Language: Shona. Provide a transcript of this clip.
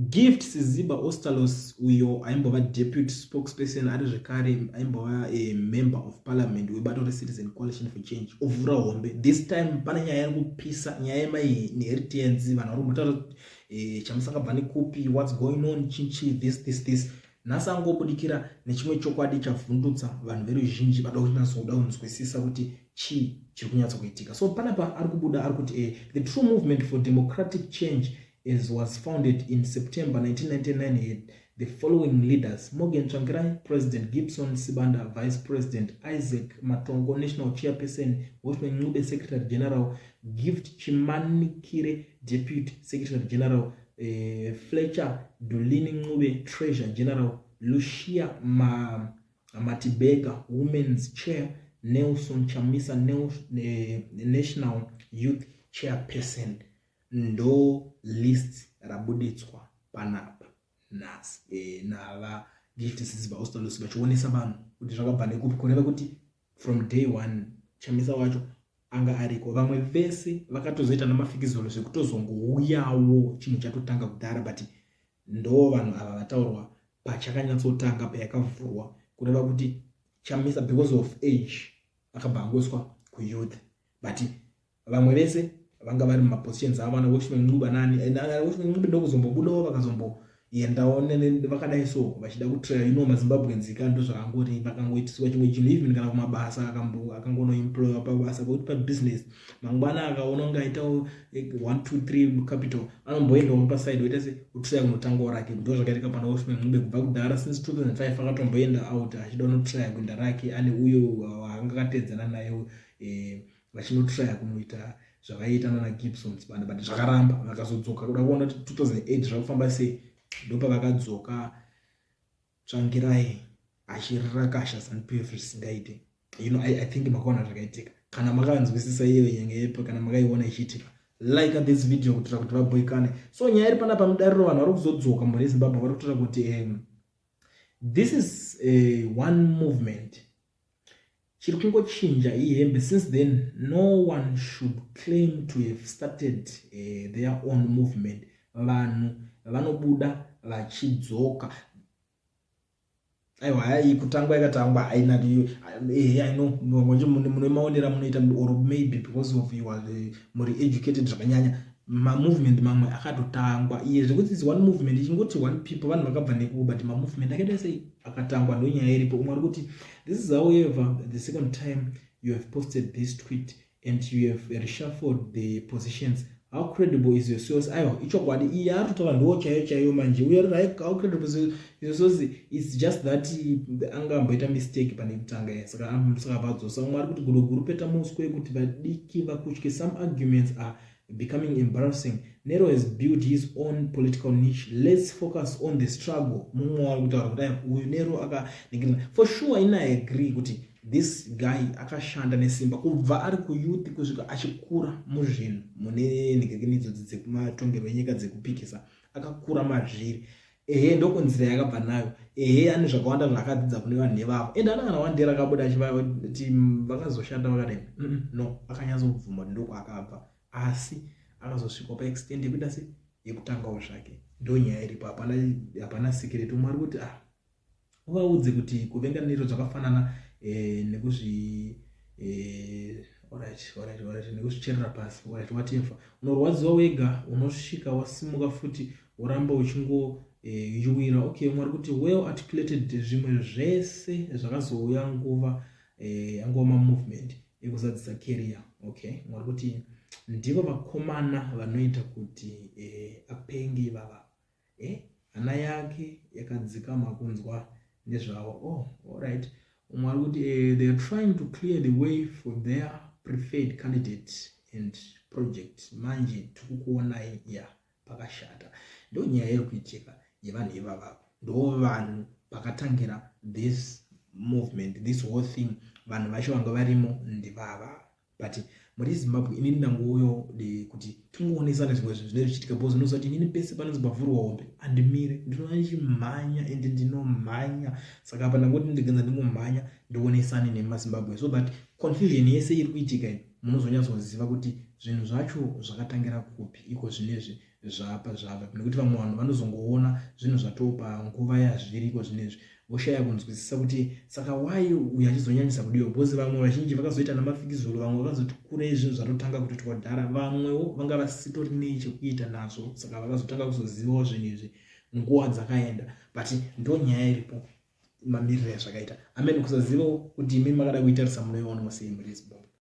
Gift Siziba Ostallos, uyo aimbova deputy spokesperson, ari zvekare aimbova a member of parliament webato reCitizen Coalition for Change, ovhura hombe. This time pane nyaya iri kupisa, nyaya yemainheritance. Vanhu vari kumbotaura Chamisa akabva nekupi, what's going on, chinchi this this this. Nhasi angobudikira nechimwe chokwadi chavhundutsa vanhu veruzhinji vada kunyatsoda kunzwisisa kuti chii chiri kunyatsokuitika. So panapa ari kubuda ari kuti the true movement for democratic change, as was founded in September 1999, had the following leaders: Morgan Tsvangirai, President; Gibson Sibanda, Vice President; Isaac Matongo, National Chairperson; Welshman Ncube, Secretary General; Gift Chimanikire, Deputy Secretary General; Fletcher Dulini Ncube, Treasurer General; Lucia Matibega, Women's Chair; Nelson Chamisa, National Youth Chairperson. Ndo list rabuditswa panapa nhasi nava Gift Siziba Ostallos, vachionesa vanhu kuti zvakabva nekupi, kureva kuti from day one Chamisa wacho anga ariko. Vamwe vese vakatozoita namafikizolo zvekutozongouyawo chinhu chatotanga kudhara, but ndo vanhu ava vataurwa pachakanyatsotanga, payakavhurwa. Kureva kuti Chamisa, because of age, akabva angoiswa kuyouth, but vamwe vese vanga vari mumapositions avo, ana Welshman Ncube nani. Welshman Ncube ndokuzombobudawo, vakazomboendawo vakadai so vachida kutraya. MaZimbabweans ka, ndo zvakangori, vakangoitiswa chimwe chinhu, even kana kumabasa, akangonoemploywa pabasa pekuti pabusiness, mangwana akaona kunge aitawo 1 2 3 capital, anomboendawo paside, oita se kutraya kunotangawo rake. Ndo zvakaitika pana Welshman Ncube kubva kudhara, since 2005 akatomboenda out achida kunotraya kuenda rake, ane uyo waanga akatedzana naye, vachinotraya kunoita zvavaiita nana Gibson Sibanda, but zvakaramba. Vakazodzoka kuda kuona kuti 2008 zvakufamba sei. Ndopavakadzoka Tsvangirai achirakasha ZANU PF zvisingaite. I think makaona zvakaitika. Kana makanzwisisa iyo nyanga yepo, kana makaiona ichiitika, like this video kuitira kuti vaboikane. So nyaya iri panapa mudariro, vanhu vari kuzodzoka mhuri yeZimbabwe vari kutaura kuti this is one movement, chiri kungochinja ihembe. Since then, no one should claim to have started their own movement. Vanhu vanobuda vachidzoka. Aiwa, hai, kutangwa yakatangwa haina. Ehe, I know mune maonero munoita, or maybe because of you are muri educated zvakanyanya. Mamovement mamwe akatotangwa iye zvekuti is one movement, ichingoti one people, vanhu vakabva neku, but mamovement akaita sei akatangwa. Ndo nyaya iripo. Umwe ari kuti, "This is however the second time you have posted this tweet and you have reshuffled the positions. How credible is your source?" Aiwa, ichokwadi, iye ari kutaura ndo chaiyo chaiyo manje. Uye how credible is your source? It's just that angamboita mistake pane kutanga, saka vadzosa. Umwe ari kuti, "Gudo guru peta muswe kuti vadiki vakutye. Some arguments are becoming embarrassing. Nero has built his own political niche. Let's focus on the struggle." Mumwe wari kutaura kuti uyu Nero aka, for sure ina agree kuti this guy akashanda nesimba kubva ari kuyouth kusvika achikura muzvinhu mune nhingirikini idzodzi dzekumatongerwo enyika dzekupikisa, akakura mazviri. Ehe, ndokunzira yakabva nayo. Ehe, ane zvakawanda zvaakadzidza kune vanhu ivavo, ende ana kana wandera akabuda achivati vakazoshanda vakadai. No, akanyatsobvuma kuti ndokwaakabva, asi akazosvikwa paextent yekuita se yekutangawo zvake. Ndo nyaya iripo, hapana secret. Umwe ari kuti, ah, uvaudze kuti kuvenga Nero zvakafanana nekuzvi alright, nekuzvicherera pasi. Alright, whatever, unorwadziwa wega, unosvika wasimuka futi, woramba uchingoyuwira. Okay, umwe ari kuti, "Well articulated. Zvimwe zvese zvakazouya nguva angova mamovement ekuzadzisa career." Okay, umwe ari kuti, "Ndivo vakomana vanoita kuti apenge ivava. Hana yake yakadzikama kunzwa nezvavo." Oh, alright. Umwe ari kuti, "They are trying to clear the way for their preferred candidate and project. Manje tikukuonai ya pakashata." Ndo nyaya iri kuitika yevanhu ivava. Ndo vanhu pakatangira this movement, this whole thing. Vanhu vacho vanga varimo ndivava. But muri Zimbabwe, inini ndangouyo kuti tingoonesana zvimwe zvinhu zvinenge zvichiitika, because unoziva kuti inini pese panonzi pavhurwa hombe handimire, ndinova ndichimhanya, ende ndinomhanya. Saka apa ndangoti ndigenza ndingomhanya ndionesane nemaZimbabwe, so that confusion yese iri kuitika iyi munozonyatsoziva kuti zvinhu zvacho zvakatangira kupi iko zvinezvi. Zvapa zvava nekuti vamwe vanhu vanozongoona zvinhu zvatopa nguva yazviriko zvinezvi, voshaya kunzwisisa kuti saka why uyu achizonyanyisa kudiwa, because vamwe vazhinji vakazoita namafikizolo, vamwe vakazoti kurei zvinhu zvatotanga kutoitwa kudhara, vamwewo vanga vasitori nei chekuita nazvo, saka vakazotanga kuzozivawo zvinhu izvi nguva dzakaenda. But ndo nyaya iripo, mamiriro yazvakaita. Amen. Kusazivawo kuti imi makada kuitarisa munoionawo sei muri Zimbabwe.